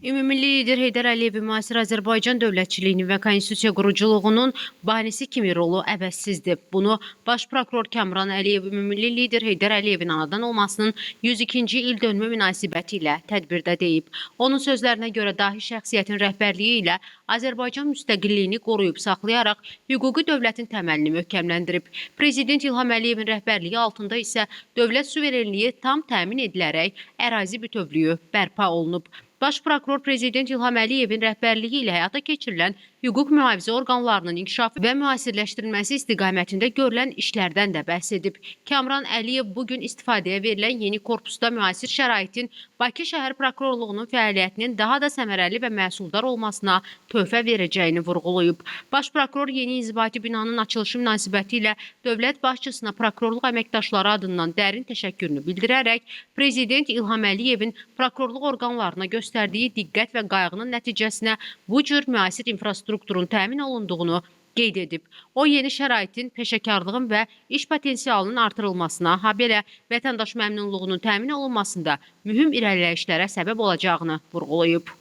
Ümummilli lider Heydər Əliyevin müasir Azərbaycan dövlətçiliyinin və konstitusiya quruculuğunun banisi kimi rolu əvəzsizdir. Bunu Baş prokuror Kamran Əliyev ümummilli lider Heydər Əliyevin anadan olmasının 102-ci il dönümü münasibəti ilə tədbirdə deyib. Onun sözlərinə görə dahi şəxsiyyətin rəhbərliyi ilə Azərbaycan müstəqilliyini qoruyub saxlayaraq hüquqi dövlətin təməlini möhkəmləndirib. Prezident İlham Əliyevin rəhbərliyi altında isə dövlət suverenliyi tam təmin edilərək ərazi bütövlüyü bərpa olunub. Baş prokuror Prezident İlham Əliyevin rəhbərliyi ilə həyata keçirilən hüquq mühafizə orqanlarının inkişafı və müasirləşdirilməsi istiqamətində görülən işlərdən də bəhs edib. Kamran Əliyev bu gün istifadəyə verilən yeni korpusda müasir şəraitin Bakı şəhər prokurorluğunun fəaliyyətinin daha da səmərəli və məhsuldar olmasına töhfə verəcəyini vurğulayıb. Baş prokuror yeni inzibati binanın açılışı münasibətilə dövlət başçısına prokurorluq əməkdaşları adından dərin təşəkkürünü bildirərək Prezident İlham Əliyevin prokurorluq orqanlarına göstərdiyi diqqət və qayğının nəticəsinə bu cür müasir infrastrukturun təmin olunduğunu qeyd edib. O yeni şəraitin, peşəkarlığın və iş potensialının artırılmasına, habelə vətəndaş məmnunluğunun təmin olunmasında mühüm irəliləyişlərə səbəb olacağını vurğulayıb.